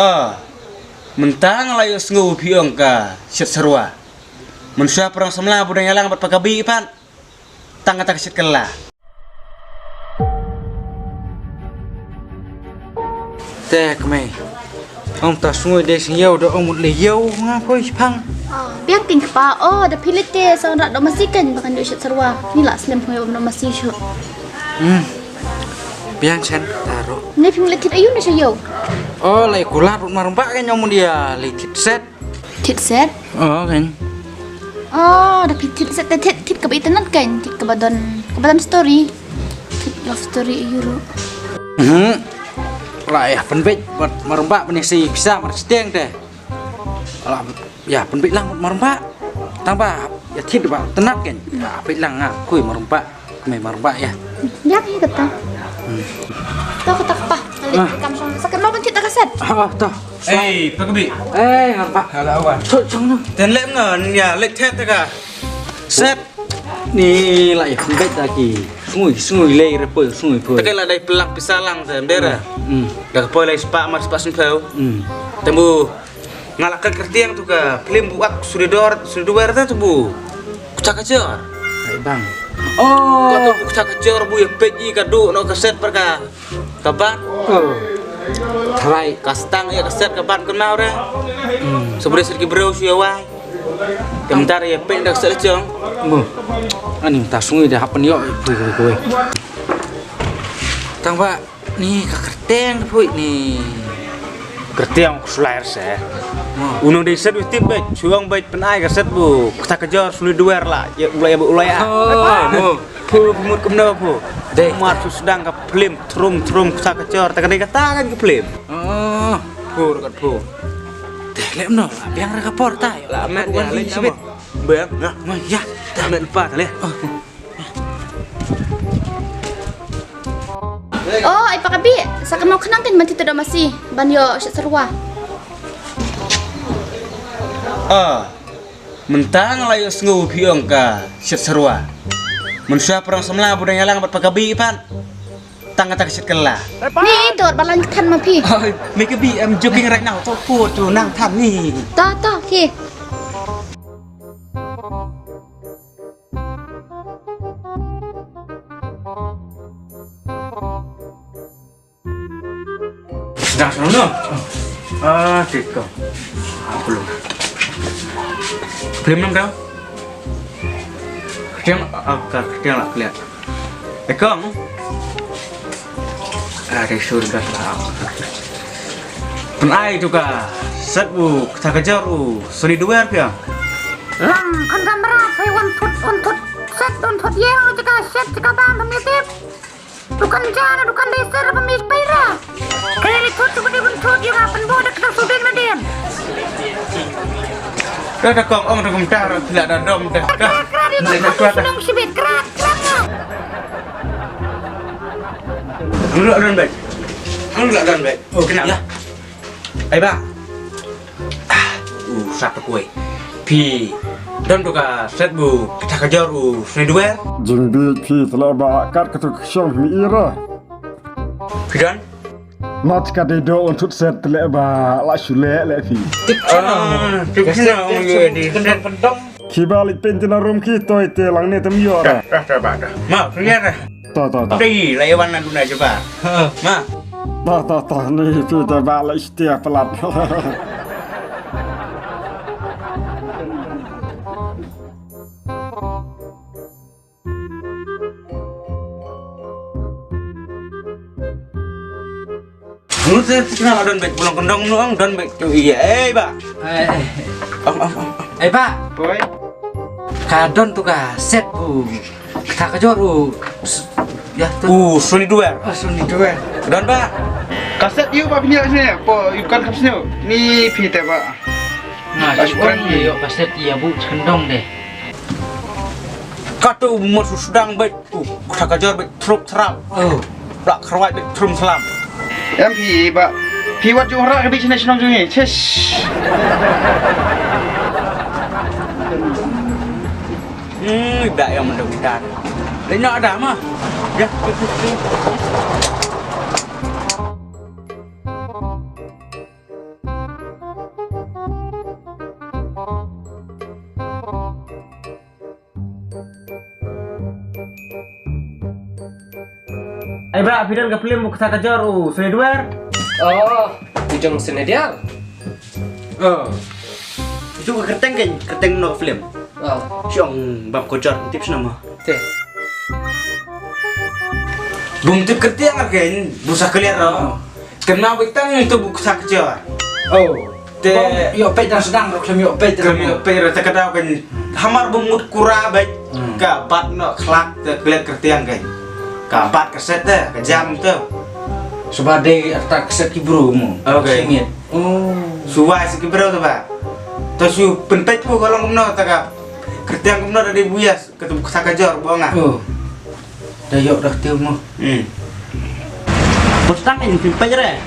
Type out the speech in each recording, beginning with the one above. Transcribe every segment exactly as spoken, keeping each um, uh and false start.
Ah, mynta nga la ïohsngew phi ong ka shet syrwa. Mynshuwa paralok samla ba dang ïalang bad pa Kabi pat. Tang kata ka shet kylla. Te kmie. Ong ta sngui dei sngewthuh da ong mut lei ïew nga poi shipang. Ah, biang tin kpa. Oh, da phi leit te sa rak da masi kan ba kan ïoh shet syrwa. Ni la slem phi ïoh da masi shu. Hmm. Biang chen ta ro. Ni phi leit thied aïu na sha ïew. Oh, lei kular mut marumba kan ong mut ïa leit thied set. Thied set? Oh, kan. Oh, da phi thied set te thied, thied kaba itynnad kan, thied kaba don, kaba don story. Thied love story aïu ruh. Hmm. La ïa pynbeit bad marumba ban ïa sei pisa mar sting te. La ïa pynbeit lang bad marumba. Tang ba ïa thied ba itynnad kan. Ïa peit lang nga kui marumba. Kmie marumba ïa. Biang hi kata. Hmm. To kata kpa. Ah. Kam shong sa kynmaw ban thied da ka set. Ah, to. Ei, pa Kabi. Ei, marumba. Hala wan. Chut, chong no. Ten lem no, nya lek thied da ka set. Ni la ïa pynbeit da ki. Sngui, sngui lei re poi, sngui poi. Te ka la dei pynlak pisa lang te, em dei re. Hmm. Da ka poi lei spah mar spah sngewthuh. Hmm. Te bu nga la kyrtiang tu ka film bu ak Suri Dor, Suri Duwer te tu bu. Kata ka jor. Hai bang. Oh. Kata bu kata ka jor bu ïa peit ïa ka duh noh ka set per ka. Ka ban. Oh. Tharai. Ka stang ïa ka set ka ban kynmaw re. Hmm. Shu bri set ki briew shu ïa wai. Ka mynta re ïa peit da ka set la jong. Mo. Ani mynta sngui da hap pynïoh. Pui, pui, pui. Tang ba. Ni ka kyrteng pui ni. Kyrteng ku sulair se. Hmm. U nongdie set u tip beit, shu ong beit pynai ka set bu kata ka jor Suri Duwer la, ïa u la ïa bu u la ïa. Oh, mo. Phu mut kumno phu. Dei. Mat shu sdang ka film Thrum Thrum kata ka jor, ta ka dei kata kan ka film. Oh. Phu kat phu. Dei lem no, la biang re ka por ta. La met ya lem shibit. Biang, nah. Mo ya. Ta met pa ta le. Oh. Oh, ai pa Kabi, sa kynmaw khnang kan ban thied da masi ban ïoh shet syrwa. Ah, mynta nga la ïohsngew phi ong ka shet syrwa. Mynshuwa paralok samla ba dang ïalang bad pa Kabi pat. Tang kata ka shet kylla. Ni to ba la than ma phi. Oi, me Kabi, I'm joking right now. To put to nang than ni. To, to, okay. Dah sana no. Ah, cik ko. Aku lu. Film nang kau? Ketiang, ah, ketiang lah kelihatan. Eh, Kong. Ah, dari surga lah. Pynai tu ka set u kata ka jor u Sony Duwer phi ong. Lam khan kamera phi wan thut wan thut set wan thut ïeng jaka set jaka bam phi tip. Dukan jana dukan desa phi phi ra. Kaya ri thut tu kani wan thut ïeng apan bo dak dak sudeng na dem. Dah dah Kong ong dah kumta dah sila dah dom dah. Kra kra ri wan thut sudeng sibit kra kra. Nulak don bek. Nulak don bek. Oh, kenapa? Ya. Ai ba. Ah, u sap kuai. Phi don tu ka set bu kata ka jor u Sony Duwer. Jingbi phi tla ba kat ka tu ka shong mi ira. Phi don? Mat ka dei do un tut set tla ba la shu le le phi. Ah, tip sna ong ye di set. Ki ba li pen tina rum ki toi te lang ne tem yor. Dah, dah, dah, dah. Ma, phi dah. To, to, to. Dei, la ïa wan na duna jaba. Ha. Ma. To, to, to, ni phi te ba la istia palat. Ngut se tikna la don bek pulang kendong nu ong don bek tu iya. Eh, ba. Eh. Ong, ong, ong, ong. Eh, ba. Poi. Ka don tu ka set bu. Kata ka jor u. Ya tu. U Sony Duwer. Oh, Sony Duwer. Don ba. Ka set ïu ba pynïa sini. Po ïu kan kap sini. Ni phi te ba. Nga shu ong ïa ka set ïa bu kendong de. Katu mut sdang bek. Uh, kata ka jor bek trup trap. Oh. Plak krawat bek trum slam. Em phi ba. Phi wat jong rak bek sini shnong jong ni. Chesh. Hmm, dak yang mendung dan. Lenyok dah mah. Ya. Ba phi don ka film Bukta Kajor u Soniduar. Oh, u jong Soniduar. Oh. Itu ka kyrteng kan, kyrteng no film. Oh. Shong bam kajor tip shnama. Te. Bum tip kyrteng kan, busa clear ro. Kena bitang itu Bukta Kajor. Oh. Te yo peit dang sdang ro, khlem yo peit. Khlem yo peit ro, te ka daw kan hamar bum mut kura beit. Hmm. Ka bat no khlak te klet kyrteng kan. Ka bat ka set te, ka jam te. Suba de arta ka set ki bru mo. Okay. Singit. Oh. Suwai si ki bru te ba. To su pynpeit pu ka long kumno te ka kyrteng kumno da de buyas. Kata Bukta Kajor buang ah. Oh. Da yok dah tu mo. Hmm. Bos tang in film pajare.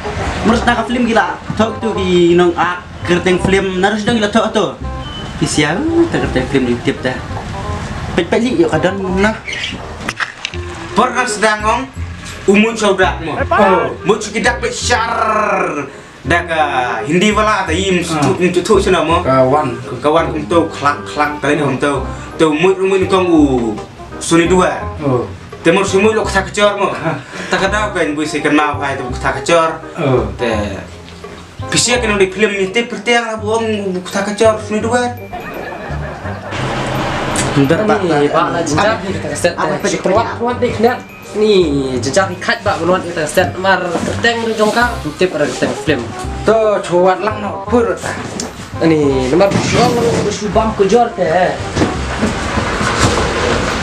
Mers na ka film gila. Thok tu ki nong ak kyrteng film narus dang gila thok tu. Ki sia ta kyrteng film di tip ta. Pej pej li yok ka don na. Por na sdang ong umut saudak mo. Oh. Mut ki dak pej shar. Da ka Hindi wala ta yim tu tu tu sino mo. Ka wan. Ka wan kumto khlak khlak ta ni kumto. To mut mut kong u Soniduar. Oh. Te mut sumut lo Bukta Kajor mo. Ta ka daw kan bui se kan mau hai to Bukta Kajor. Oh. Te pisia kan di film ni te pertiang la buang Bukta Kajor Soniduar. Ni ba la jinjak ni kata kaset. Apa sih perwat perwat deh kena. Ni jajak ni khat ba ban wan ita set mar kyrteng ri jong ka tip ara kyrteng film. To chuat lang no pur ta. Ani namar shuang ru shu bam kajor te.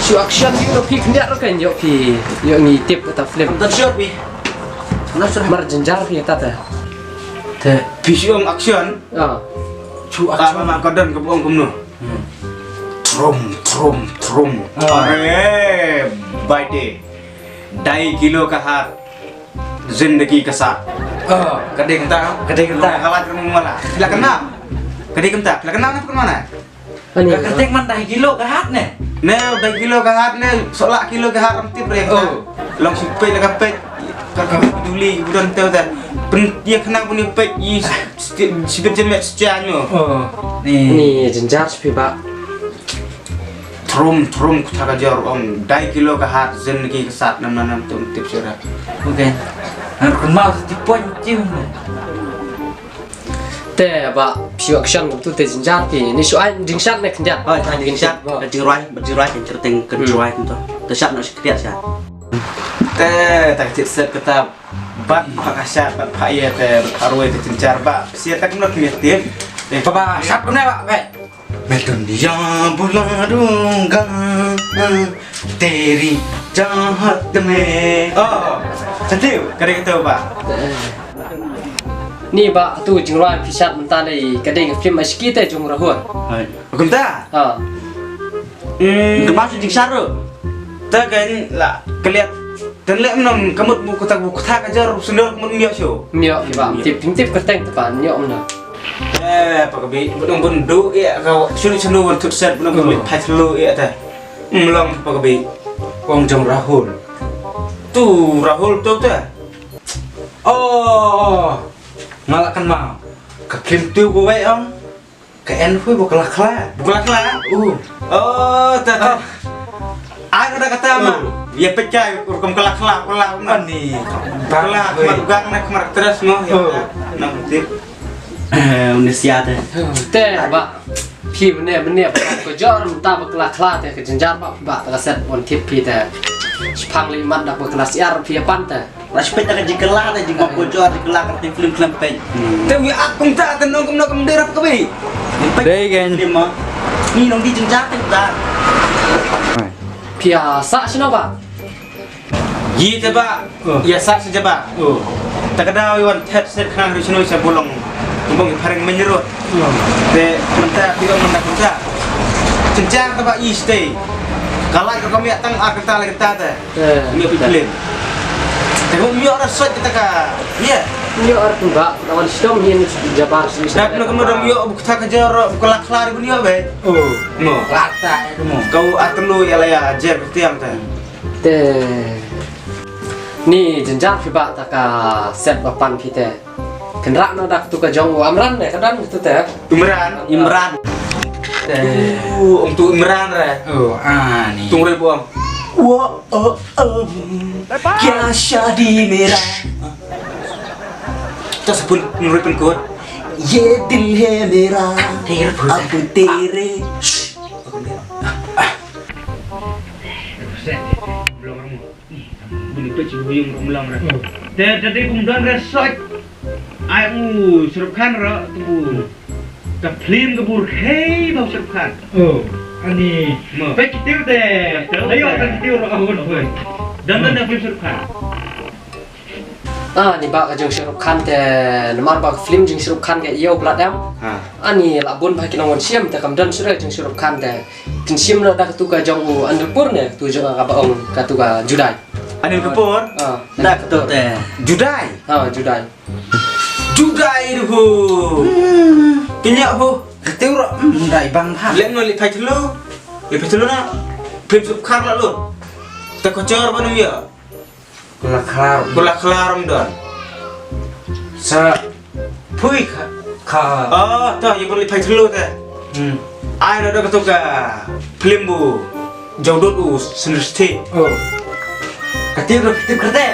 Shu action yu ro phi khyndiat ro kan yo phi yo ni tip ta film. Dah sure phi. Mar jynjar phi ta ta. Te phi shu ong action. Ah. Shu action. Apa ma ka don ka bong kumno. Trum trum trum. Ah. Are bai te. Dai kilo ka hat. Zindagi ka sat. Oh, ka dei kumta. Ka dei kumta. Ka wat ka mala. Phi la kena. Ka dei kumta. Phi la kena na phi kena na. Ka kyrteng man dai kilo ka hat ne. Ne dai kilo ka hat ne, sola kilo ka hat ram tip re. Oh. Long si peit la ka peit. Ka ka duli budan teu ta. Pen ye kena pun ye peit ye sibit jen met sejak nyo. Oh. Ni. Ni jenjar sepi ba. Trum trum Bukta Kajor ong dai kilo ka hat zindagi ka sat nam nam tum tip sira. Okay. Ngar kun mau tip poin tim. Te ba phi action tu te jinjar phi ni shu ai jingshat ne khyndiat. Oh, ai jingshat. Ba jingrwai, ba jingrwai kan kyrteng kan jingrwai tu. Te shat na shi khyndiat shat. Te ta kit set kata bat pha ka shat bat pha ye te bat pha roi te jinjar ba. Sia tak no khyndiat tip. Te ba ba shat kumne ba. मैं दुनिया भुला दूंगा तेरी चाहत में। Oh, setiu, ka dei kata ba. Ni ba tu jingrwai phi shat mynta ni ka dei ka film Ashki te jong Rahul. Kumta? Ha. Hmm. Kumta shu jingshat ruh. Ta kan la kaliat. Tan leh mnam kamut bu kata bu kata ka jor sundor kamut myo shu. Myo ba tip tip kyrteng ta ba myo mnam. Eh, pa ka bi, bun bun du ïa ka sunu sunu wan tut set bun bun phai thlu ïa ta. Mlong pa ka bi. Kong jong Rahul. Tu Rahul tu ta. Oh, oh, oh. Nga la kynmaw. Ka phim tu ko wei ong. Ka en phi bu kla kla. Bu kla kla? Uh. Oh, ta ta. Ai ka da kata ma. Ïa peit kai rukom kla kla kla. Ani. Kla khmar gang na khmar tres mo. Ïa. Na tip. Eh, unis ya te. Te ba. Phi mene mene ba ka jor mynta ba kla kla te ka jynjar ba ba ta ka set wan tip phi te. Shipang li mat da ba kla siar phi pan te. Respect ta ka jingkylla ta jingkop ko jor jingkylla ka film film peit. Te wi ak kumta te nong kumno kum derap ka bi. Dei gen. Film ma. Ni nong di jingjar te ta. Phi ïa sah shano ba? Yi te ba. Ïa sah sha jaba. Ta ka daw wan thet set khang ri shano sha bulong. Kumbong phareng menyrot. Te kumta phi ong kumta. Jingjar ta ba yi stay. Ka lai ka kom ïa tang ar kata lai kata te. Eh, mi pi film. Te hum yo ra sot kita ka. Ye. Yo ar tu ba, tawan stom hin jabar si. Dak no kemo dom yo bu kata ka jor bu kala klar bu yo be. Oh. Mo. Rata mo. Kau atelu ya la ya jer tiang te. Te. Ni jenjar phi ba ta ka set ba pan phi te. Kynrah no dak tu ka jong u Amran ne ka dan tu te. Imran, Imran. Te. Uh, ong tu Imran re. Oh, ah ni. Tung re buang. वो ओ ओ क्या शादी मेरा तो सपुन नूर पन कोट ये दिल है मेरा अब तेरे Bun peit shu yung rum long ra. Te te te kum don re soi. Ai u Shah Rukh Khan ra tu. Ka film ka bur khei bau Shah Rukh Khan. Oh, ani. Mo. Peit kitiu te. Ayo kan kitiu ra ahun hoi. Dan dan film Shah Rukh Khan. Ah, ni ba ka jong Shah Rukh Khan te namar ba ka film jong Shah Rukh Khan ka io bladam. Ha. Ani la bun ba ki nong wan siam te kam don sure jong Shah Rukh Khan te. Kin shim na da katu ka jong u Anil Kapoor ne, tu jong ka ba ong katu ka Judai. Anil Kapoor? Ah, da katu te. Judai? Ah, Judai. Judai du hu. Kinya hu. Katu ro, hmm, dai bang ha. Lem no li phai thlu. Li phai thlu na. Phim sup khar la lu. Ta ko chor ba num ya. Kula khlar. Kula khlar um don. Sa phui kha. Kha. Oh, to, ya bun li phai thlu te. Hmm. Ai no da katu ka film bu. Jaudut u sendiri. Oh. Kati ro kati kerte.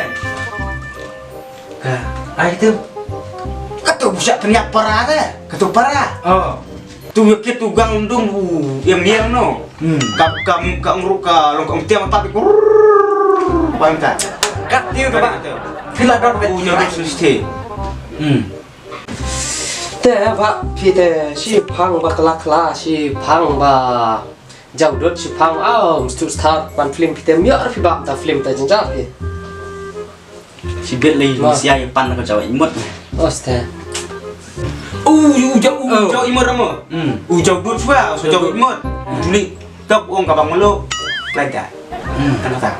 Ka. Ai tu. Katu bu syak peniak para te. Katu para. Oh. Tu ya kit tu gang dung bu. Ya miang no. Hmm. Kam kam kam ruka long kam tiang tapi kurr. Paham tak? Kat dia tu, Pak. Pila dot bet. Punya bisnis te. Hmm. Te ba phi te shi phang ba kala kala shi phang ba jaudut shi phang au mstu star pan film phi te miar phi ba ta film ta jinjar phi. Shi bet lei ma sia ya pan ka jawa imut. Oste. U u jau u jau imut ramo. Hmm. U jaudut swa u jau imut. Ni tok ong ka bang melo. Lai ka. Hmm. Kan kata.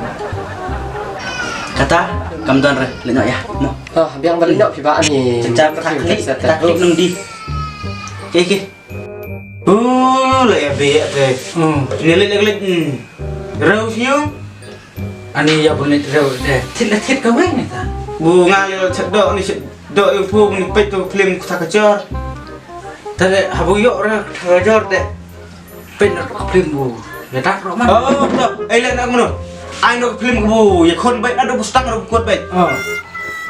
Kata kam don re le nyok ya. Mo. Ah, biang balik nyok phi ba ni. Cecap kata klik, kata klik nung di. Ke ke. Oh, la ya be ya te. Hmm. Ni le le le. Rau siu. Ani ya bun le rau te. Thit la thit ka wei ni ta. Bu nga le chak do ni chak do yu pu ni pet tu film kata ka jor. Ta le habu yo ra kata ka jor de. Pynrok ka film bu. Ya dak rok man. Oh, to. Ai le nak mano. Ai nok film bu. Ya khon bai ado bu stang ro khon bai. Oh.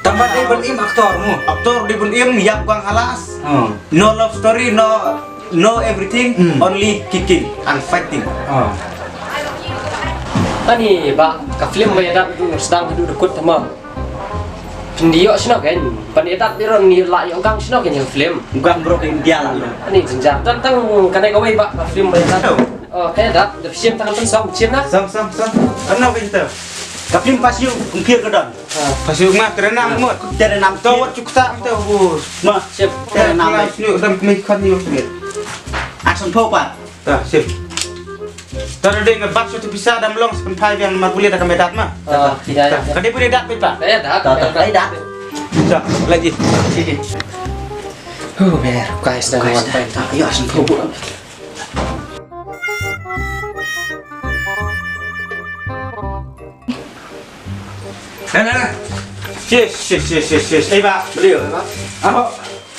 Tambah dei bun im aktor mu. Aktor dei bun im yap gang halas. Oh. No love story, no no everything, hmm, only kicking and fighting. Oh. Ani ba ka film ba ya dak tu stang tu dekut tamam. Pyndiok sino kan, pan edat biron ni la yok gang sino kan yung film. Gang bro ke India la. Ani jinjar tang tang kan ka wei ba film ba edat. Oh, ka edat, da film tang tang song film na. Song song song. Ano ka ito? Ka film pas yung kumpir ka don. Pas yung ma terenam mut. Terenam to wat cukta to bu. Ma sip terenam. Sino dam kami kan yung film. Action po pa. Ta, sip. Ta da dei nga bak shuh tu pisa dam long sa pynphai biang namar bule da ka medat ma. Ah, tidak. Ta, ka dei bule dat bit pa. Ka dei dat. Ta, ta, ka dei dat. Ta, lagi. Sini. Huh, ber, guys, dah guys, wan dah. Ta, ayo asin phobu. Dah, dah, dah. Yes, yes, yes, yes, yes. Eh, ba, beli. Aho.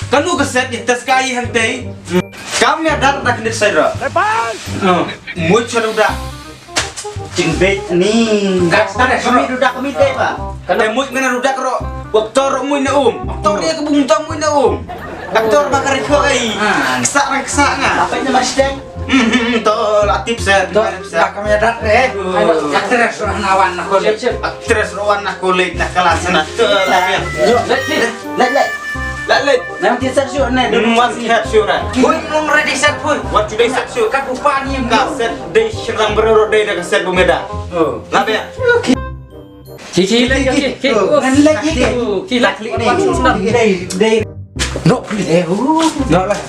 Kanu ka set ita skai hangtei. Kam ya dar da khnit sai ra. Lepas. Muid cha ruda. Jingbeit ni. Gas da kami ruda kami te ba. Kanu muid ngana ruda ro. Waktor muid na um. Aktor dia ke bung tong muid na um. Aktor ba ka rikho ai. Ksa rang ksa nga. Apa ini mas dek? Hmm, to la tip set. To la kami ya dar eh. Actress roh nawan na college. Actress roh wan na college na kelas na to la. Yo, let let let. Let let. Nang ti set shu ne. Dun wan set shu ra. Pun long ready set pun. What today set shu? Ka pupa ni ka set dei shrang beroro dei da ka set bu meda. Oh. La be. Ki ki le ki ki. Ngan le ki ki. Ki la klik ni. Dei dei. No please. No lah.